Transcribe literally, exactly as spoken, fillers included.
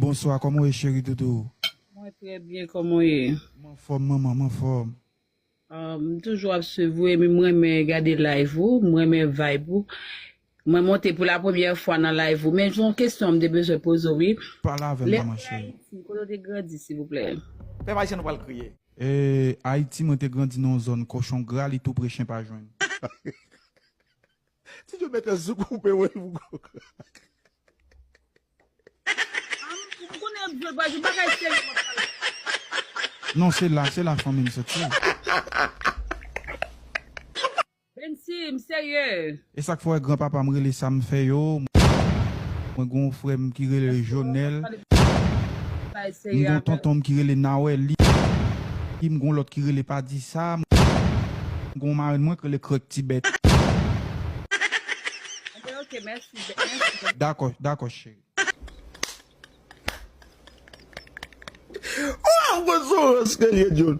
Bonswa, kòman w ye, cheri doudou? Mwen trè byen, kòman w ye? M anfòm, manman, m anfòm. Ah, m toujou ap swiv ou, epi m renmen gade live ou, m renmen vibe ou. Mwen monte pou la premyè fwa nan live ou, men gon kesyon m te bezwen poze w, wi. Pale avè m, manman cheri. Ayiti, kote w te grandi, silvouplè? Pèp ayisyen nou pral kriye. E, Ayiti, mwen te grandi nan yon zòn kochon gra, li tou pre chen pa jwenn. Ti Djo mèt an sou koupe wè l pou kòk. M konnen ap jwe bagay, bagay serye w ap pale. Non, se la, se la fanmi m soti. Bensi, m serye. E sa k fè w wè granpapa m rele sa m fè yo. Mwen gon frè m ki rele Jonel. Bagay M serye gon avè. Tonton m ki rele Nawèli. M gon lòt ki rele Padisa. M gon marenn mwen ki rele Krèk Tibèt. Ok, ok, mèsi, mèsi. Dakò, dakò, cheri. Ou an gwo sorans ke l ye, John.